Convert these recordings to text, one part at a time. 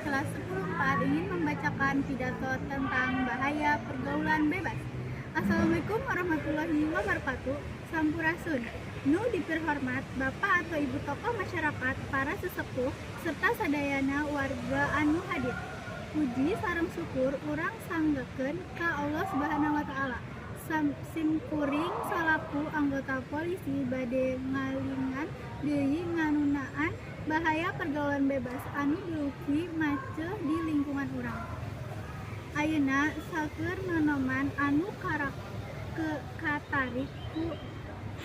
Kelas 10-4 ingin membacakan pidato tentang bahaya pergaulan bebas. Assalamualaikum warahmatullahi wabarakatuh. Sampurasun. Nu dipirhormat Bapak atau Ibu tokoh masyarakat, para sesepuh, serta sadayana warga anu hadir. Puji sareng syukur urang sanggakeun ka Allah Subhanahu wa Ta'ala. Simkuring salaku anggota polisi bade ngalingan deui ngeunaan bahaya pergaulan bebas anu beuki maceuh di lingkungan urang. Ayeuna seueur nonoman anu katarik ku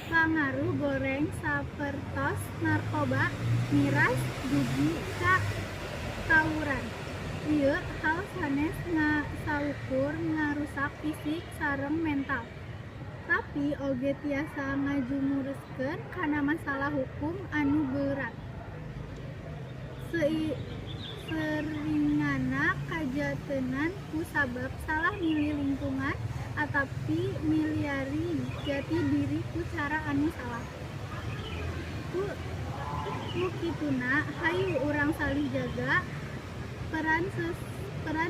pangaruh goreng sapertos narkoba, miras, dugi ka tawuran. Ieu hal sanes saukur ngarusak fisik sareng mental, tapi oge tiasa ngajurumuskeun kana masalah hukum anu beurat. Seuringna kajantenan ku sabab salah milih lingkungan atapi milari jati diri ku cara anu salah. Ku kituna, hayu urang salih jaga. Peran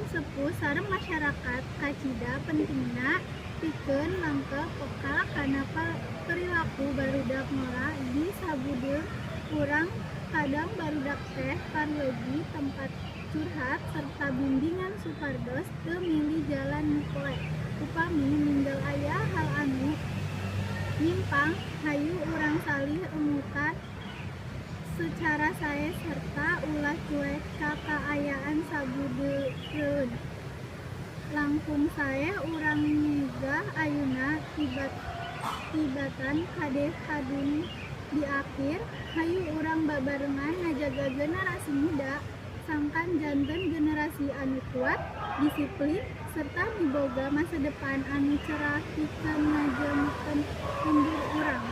sepuh sareng masyarakat kacida pentingna pikeun langkeh peka kana perilaku barudak ngora di sabudeureun urang. Kadang barudak teh parlogi tempat curhat serta bimbingan supados teu milih jalan nu poe. Upami ningal aya hal anu nyimpang, hayu urang salih emutan secara sae serta ulah cuek ka kaayaan sabudeureun. Langkung sae urang nyegah ayeuna tibatan kade kadung. Di akhir, hayu urang babarengan ngajaga generasi muda sangkan janten generasi anu kuat, disiplin, serta miboga masa depan anu cerah pikeun ngajengkeun lembur urang.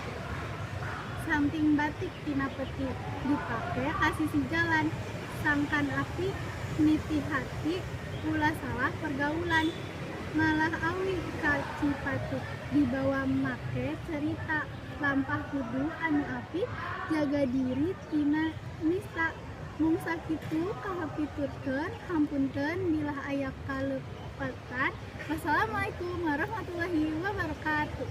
Samping batik tina peti dipake ka sisi jalan, sangkan apik nitihati, ulah salah pergaulan. Ngalah awi ka Cipatik dibawa make cerita, lampah kudu anu apik, jaga diri tina nista. Mung sakitu kahapiturkeun, hapunten bilih aya kalepatan. Wassalamualaikum warahmatullahi wabarakatuh.